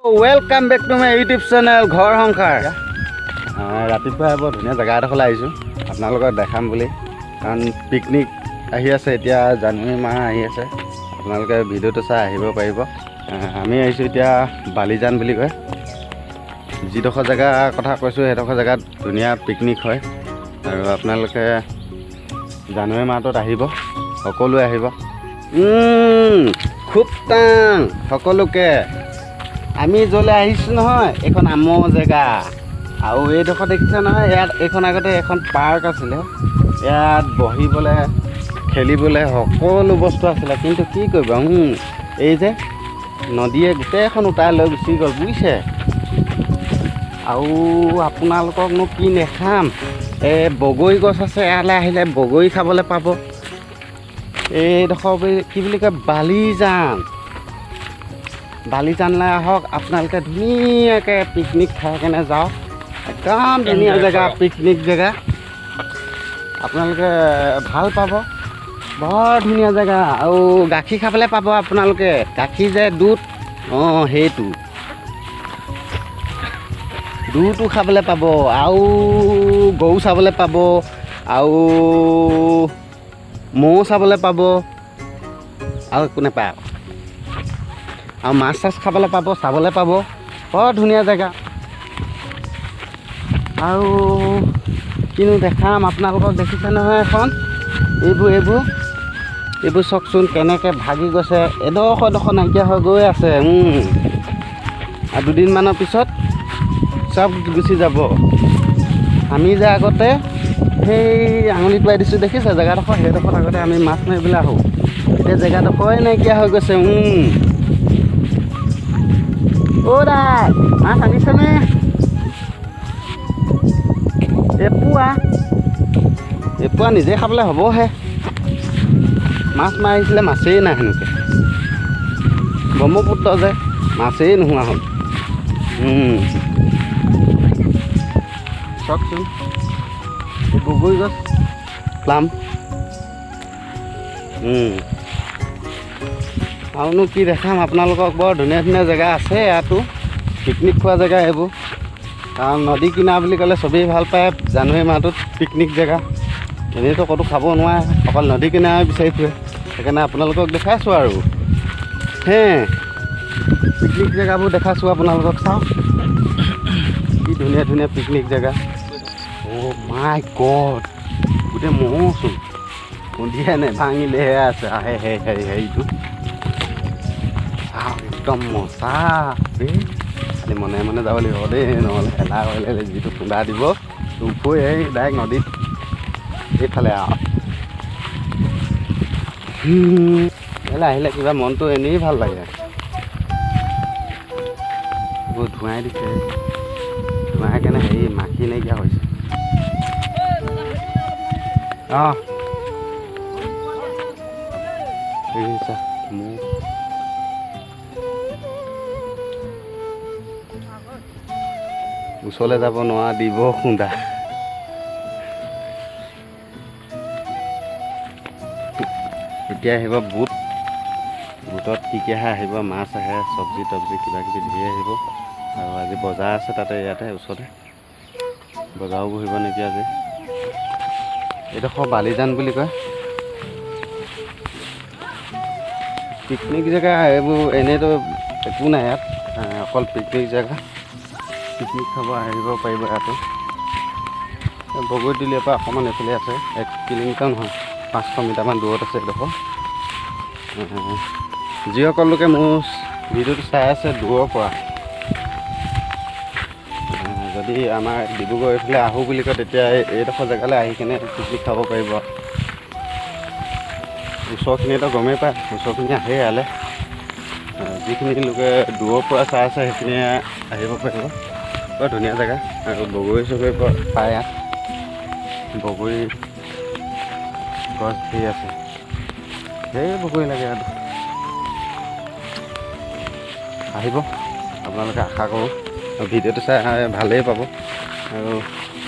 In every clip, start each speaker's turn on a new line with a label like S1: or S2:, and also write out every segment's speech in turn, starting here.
S1: Welcome back to my YouTube channel ঘৰ সংসাৰ। ৰাতিপুৱাই বৰ ধুনীয়া জেগা এডোখৰলৈ আহিছোঁ আপোনালোকক দেখাম বুলি, কাৰণ পিকনিক আহি আছে। এতিয়া জানুৱাৰী মাহ আহি আছে, আপোনালোকে ভিডিঅ'টো চাই আহিব পাৰিব। আমি আহিছোঁ এতিয়া বালিজান বুলি কয় যিডোখৰ জেগাৰ কথা কৈছোঁ, সেইডোখৰ জেগাত ধুনীয়া পিকনিক হয় আৰু আপোনালোকে জানুৱাৰী মাহটোত আহিব, সকলোৱে আহিব। খুব টাং সকলোকে। আমি য'লৈ আহিছোঁ নহয়, এইখন আমৰ জেগা আৰু এইডোখৰ দেখিছে নহয়, ইয়াত এইখন আগতে এখন পাৰ্ক আছিলে। ইয়াত বহিবলৈ, খেলিবলৈ সকলো বস্তু আছিলে, কিন্তু কি কৰিব, এই যে নদীয়ে গোটেইখন উটাই লৈ গুচি গ'ল, বুজিছে। আৰু আপোনালোককনো কি দেখাম, এই বগৰী গছ আছে, ইয়ালৈ আহিলে বগৰী খাবলৈ পাব। এইডোখৰ কি বুলি কয়, বালিজান। বালিজানলৈ আহক আপোনালোকে, ধুনীয়াকৈ পিকনিক খাই কেনে যাওক। একদম ধুনীয়া
S2: Enjoy
S1: জেগা।
S2: কৰক।
S1: পিকনিক জেগা, আপোনালোকে ভাল পাব, বৰ ধুনীয়া জেগা। আৰু গাখীৰ খাবলৈ পাব আপোনালোকে, গাখীৰ যে দুধ, অঁ, সেইটো দুধো খাবলৈ পাব আৰু গৰু চাবলৈ পাব আৰু ম'হ চাবলৈ পাব আৰু একো নাপায় আৰু মাছ চাছ খাবলৈ পাব, চাবলৈ পাব। বৰ ধুনীয়া জেগা। আৰু কিনো দেখাম আপোনালোকক, দেখিছে নহয় এখন, এইবোৰ চাওকচোন কেনেকৈ ভাগি গৈছে, এডোখৰ এডোখৰ নাইকিয়া হৈ গৈ আছে। আৰু দুদিনমানৰ পিছত চব গুচি যাব। আমি যে আগতে সেই আঙুলি টোৱাই দিছোঁ, দেখিছে জেগাডোখৰ, সেইডোখৰত আগতে আমি মাছ মাৰিবলৈ আহোঁ। এতিয়া জেগাডোখৰে নাইকিয়া হৈ গৈছে। অ' দাই, মাছ আনিছেনে? এপোৱা এপোৱা নিজে খাবলৈ হ'বহে। মাছ মাৰিছিলে, মাছেই নাই সেনেকৈ। ব্ৰহ্মপুত্ৰ যে মাছেই নোহোৱা হ'ল। চাওকচোন, এই বগৰী গছ, প্লাম। আৰুনো কি দেখাম আপোনালোকক, বৰ ধুনীয়া ধুনীয়া জেগা আছে ইয়াতো, পিকনিক খোৱা জেগা এইবোৰ। কাৰণ নদী কিনাৰ বুলি ক'লে চবেই ভাল পায়। জানুৱাৰী মাহটোত পিকনিক জেগা, এনেইতো ক'তো খাব নোৱাৰে, অকল নদী কিনাৰে বিচাৰি ফুৰে। সেইকাৰণে আপোনালোকক দেখাইছোঁ আৰু হে পিকনিক জেগাবোৰ দেখাইছোঁ আপোনালোকক। চাওক কি ধুনীয়া ধুনীয়া পিকনিক জেগা। অ' মাই গড, গোটেই ম'হচোন খুন্দিয়াই নেভাঙিলেহে আছে। আহে হে হে হেৰিটো চাওক, একদম মজা দেই। খালি মনে মনে যাব লাগিব দেই, নহ'লে এলাহ কৰিলে যিটো খুন্দা দিব, উফৰি এই ডাইৰেক্ট নদীত এইফালে আৰু। ইয়ালৈ আহিলে কিবা মনটো এনেই ভাল লাগে। বহুত ধোঁৱাই দিছে, ধোঁৱাই কেনে হেৰি মাখি নাইকিয়া হৈছে। অঁ, দেখিছা মোৰ ওচৰলৈ যাব নোৱাৰা, দিব খুন্দা। এতিয়া আহিব বুট, বুটত কি কি আহে আহিব, মাছ আহে, চব্জি তব্জি কিবা কিবি ধেৰ আহিব। আৰু আজি বজাৰ আছে তাতে, ইয়াতে ওচৰতে বজাৰো বহিব নেকি আজি। এইডোখৰ বালিজান বুলি কয়, পিকনিক জেগা এইবোৰ। এনেইতো একো নাই ইয়াত, অকল পিকনিক জেগা, পিকনিক খাব আহিব পাৰিব ইয়াতো। বগৰীতলিৰ পৰা অকণমান এইফালে আছে, 1 কিলোমিটাৰ নহয়, 500 মিটাৰমান দূৰত আছে এইডোখৰ। যিসকল লোকে মোৰ ভিডিঅ'টো চাই আছে দূৰৰ পৰা, যদি আমাৰ ডিব্ৰুগড় এইফালে আহোঁ বুলি কয়, তেতিয়া এইডোখৰ জেগালৈ আহি কেনে পিকনিক খাব পাৰিব। ওচৰখিনিয়েতো গমেই পায়, ওচৰখিনি আহেই ইয়ালৈ। যিখিনি লোকে দূৰৰ পৰা চাই আছে, সেইখিনিয়ে আহিব পাৰিব। বৰ ধুনীয়া জেগা আৰু বগৰী চগৰী পায় ইয়াত, বগৰী গছ ধেৰ আছে, ধেৰ বগৰী লাগে ইয়াত। আহিব আপোনালোকে, আশা কৰোঁ আৰু ভিডিঅ'টো চাই ভালেই পাব। আৰু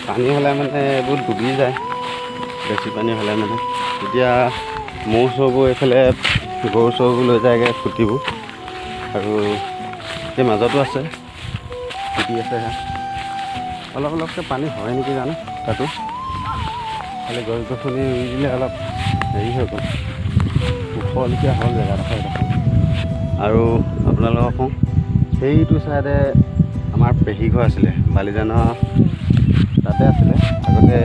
S1: পানী হ'লে মানে এইবোৰ ডুবি যায়, বেছি পানী হ'লে মানে তেতিয়া ম'হ চ'হবোৰ এইফালে গৰু চৰুবোৰ লৈ যায়গৈ খুটিবোৰ আৰু। এই মাজতো আছে, ফুটি আছে। সেয়া অলপ অলপকৈ পানী হয় নেকি জানো তাতো। খালি গছ গছনি ৰুই দিলে অলপ হেৰি হৈ গ'ল, ওখলকীয়া হ'ল জেগাডোখৰ এইডোখৰ। আৰু আপোনালোকক কওঁ, সেইটো চাইডে আমাৰ পেহী ঘৰ আছিলে, বালিজানৰ তাতে আছিলে। আগতে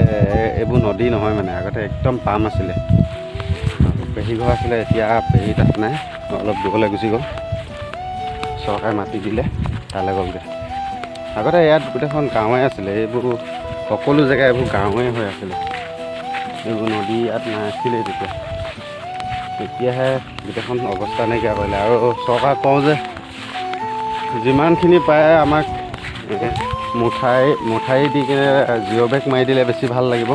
S1: এইবোৰ নদী নহয়, মানে আগতে একদম পাম আছিলে। আৰু পেহী ঘৰ আছিলে, এতিয়া পেহী তাত নাই, অলপ দূৰলৈ গুচি গ'ল। চৰকাৰে মাটি দিলে, তালৈ গ'লগৈ। আগতে ইয়াত গোটেইখন গাঁৱে আছিলে, এইবোৰ সকলো জেগা এইবোৰ গাঁৱে হৈ আছিলে। এইবোৰ নদী ইয়াত নাছিলেই তেতিয়া। এতিয়াহে গোটেইখন অৱস্থা নাইকিয়া কৰিলে। আৰু চৰকাৰক কওঁ যে যিমানখিনি পাৰে আমাক মুঠাই মুঠাই দি কিনে জিঅ' বেগ মাৰি দিলে বেছি ভাল লাগিব।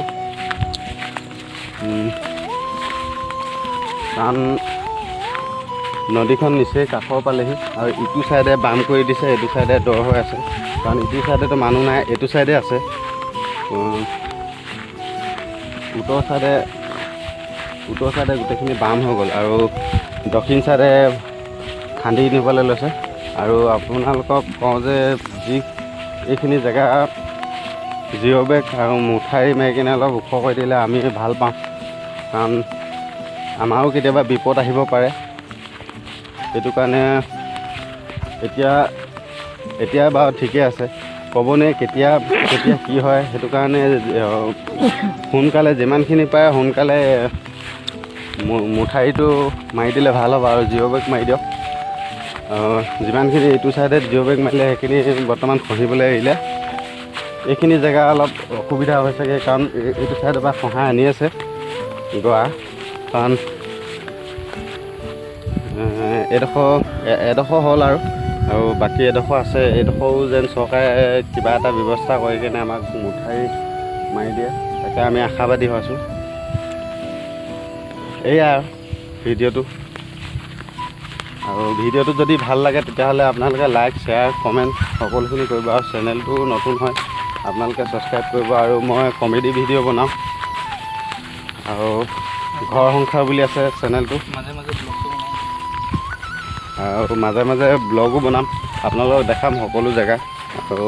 S1: কাৰণ নদীখন নিচেই কাষৰ পালেহি আৰু ইটো চাইডে বাম কৰি দিছে, এইটো চাইডে দ হৈ আছে। কাৰণ ইটো চাইডেতো মানুহ নাই, এইটো চাইডে আছে। উত্তৰ চাইডে গোটেইখিনি বাম হৈ গ'ল আৰু দক্ষিণ চাইডে খান্দি নিবলৈ লৈছে। আৰু আপোনালোকক কওঁ যে যি এইখিনি জেগা জিঅ' বেগ আৰু মুঠাৰি মাৰি কিনে অলপ ওখ কৰি দিলে আমি ভাল পাওঁ। কাৰণ আমাৰো কেতিয়াবা বিপদ আহিব পাৰে। সেইটো কাৰণে এতিয়া এতিয়া বাৰু ঠিকে আছে, ক'ব নোৱাৰি কেতিয়া কেতিয়া কি হয়। সেইটো কাৰণে সোনকালে যিমানখিনি পাৰে সোনকালে মুঠাৰিটো মাৰি দিলে ভাল হ'ব আৰু জিঅ' বেগ মাৰি দিয়ক। যিমানখিনি এইটো চাইডে জিঅ' বেগ মাৰিলে, সেইখিনি বৰ্তমান খহিবলৈ এৰিলে। এইখিনি জেগা অলপ অসুবিধা হৈছেগৈ, কাৰণ এইটো চাইডৰ পৰা খহাই আনি আছে গৰা। কাৰণ এইডোখৰ এডোখৰ হ'ল আৰু বাকী এডোখৰ আছে। এইডোখৰো যেন চৰকাৰে কিবা এটা ব্যৱস্থা কৰি কিনে আমাক মুঠাৰি মাৰি দিয়ে, তাকে আমি আশাবাদী হৈছোঁ। এয়া আৰু ভিডিঅ'টো। আৰু ভিডিঅ'টো যদি ভাল লাগে, তেতিয়াহ'লে আপোনালোকে লাইক, শ্বেয়াৰ, কমেণ্ট সকলোখিনি কৰিব। আৰু চেনেলটো নতুন হয়, আপোনালোকে ছাবস্ক্ৰাইব কৰিব। আৰু মই কমেডি ভিডিঅ' বনাওঁ আৰু ঘৰ সংসাৰ বুলি আছে চেনেলটো।
S2: মাজে মাজে ব্লগ বনাওঁ।
S1: আৰু মাজে মাজে ব্লগো বনাম, আপোনালোকক দেখাম সকলো জেগা। আৰু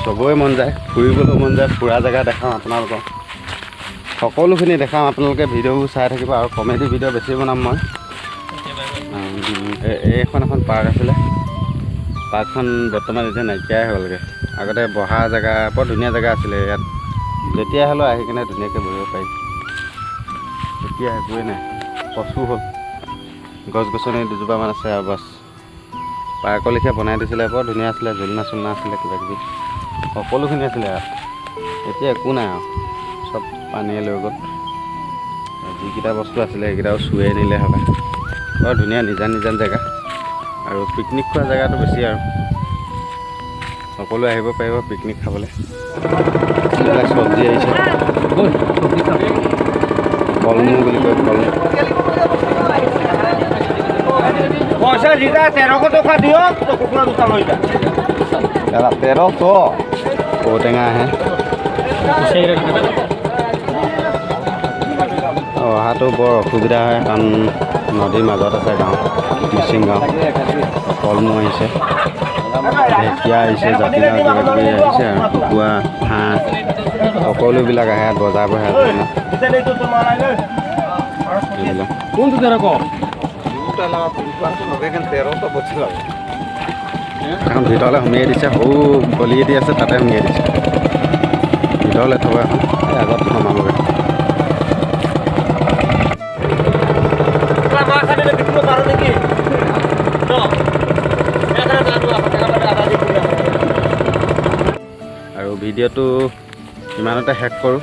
S1: চবৰে মন যায়, ফুৰিবলৈও মন যায়, ফুৰা জেগা দেখাম আপোনালোকক, সকলোখিনি দেখাম। আপোনালোকে ভিডিঅ'বোৰ চাই থাকিব। আৰু কমেডি ভিডিঅ' বেছি বনাম মই। এইখন এখন পাৰ্ক আছিলে। পাৰ্কখন বৰ্তমান এতিয়া নাইকিয়াই হ'লগৈ। আগতে বহা জেগা, বৰ ধুনীয়া জেগা আছিলে ইয়াত। যেতিয়া হ'লেও আহি কিনে ধুনীয়াকৈ বহিব পাৰি। এতিয়া একোৱেই নাই, কচু হ'ল, গছ গছনি দুজোপামান আছে আৰু বাছ। পাৰ্কৰ লেখীয়া বনাই দিছিলে, বৰ ধুনীয়া আছিলে। ঝুলনা চুলনা আছিলে, কিবা কিবি সকলোখিনি আছিলে ইয়াত। এতিয়া একো নাই আৰু, চব পানীয়ে লৈ গ'ল। যিকেইটা বস্তু আছিলে, সেইকেইটাও চুৰে নিলে হ'লে। বৰ ধুনীয়া নিজান নিজান জেগা আৰু পিকনিক খোৱা জেগাটো বেছি আৰু সকলোৱে আহিব পাৰিব পিকনিক খাবলৈ। এইবিলাক চব্জি আহিছে।
S2: ব'ল, চব্জি খাম।
S1: কলমৌ বুলি কয়, কলমৌ।
S3: পয়সা যেটা 1300 টাকা দিয়ক তো, কুকুৰা দুটা লৈ যা।
S1: দাদা, 1300। ঔটেঙা আহে। অহাটো বৰ অসুবিধা হয়, কাৰণ নদীৰ মাজত আছে গাঁও, মিচিং গাঁও। কলমৌ আহিছে, ঢেকীয়া আহিছে, জাতিলাও, কিবা কিবি আহিছে। আৰু কুকুৰা, হাঁহ সকলোবিলাক আহে ইয়াত। বজাৰ বহে আপোনাৰ এইবিলাক।
S2: কোনটো 1300?
S3: 1300।
S1: এখন ভিতৰলৈ সুমিয়াই দিছে, সৰু গলি দি আছে, তাতে সুমিয়াই দিছে। ভিতৰলৈ থ'ব এখন, এই আগত নমাবগৈ।
S3: মাছ আনিলে বিকিব পাৰো নেকি? ন
S1: আৰু ভিডিঅ'টো ইমানতে শেষ কৰোঁ।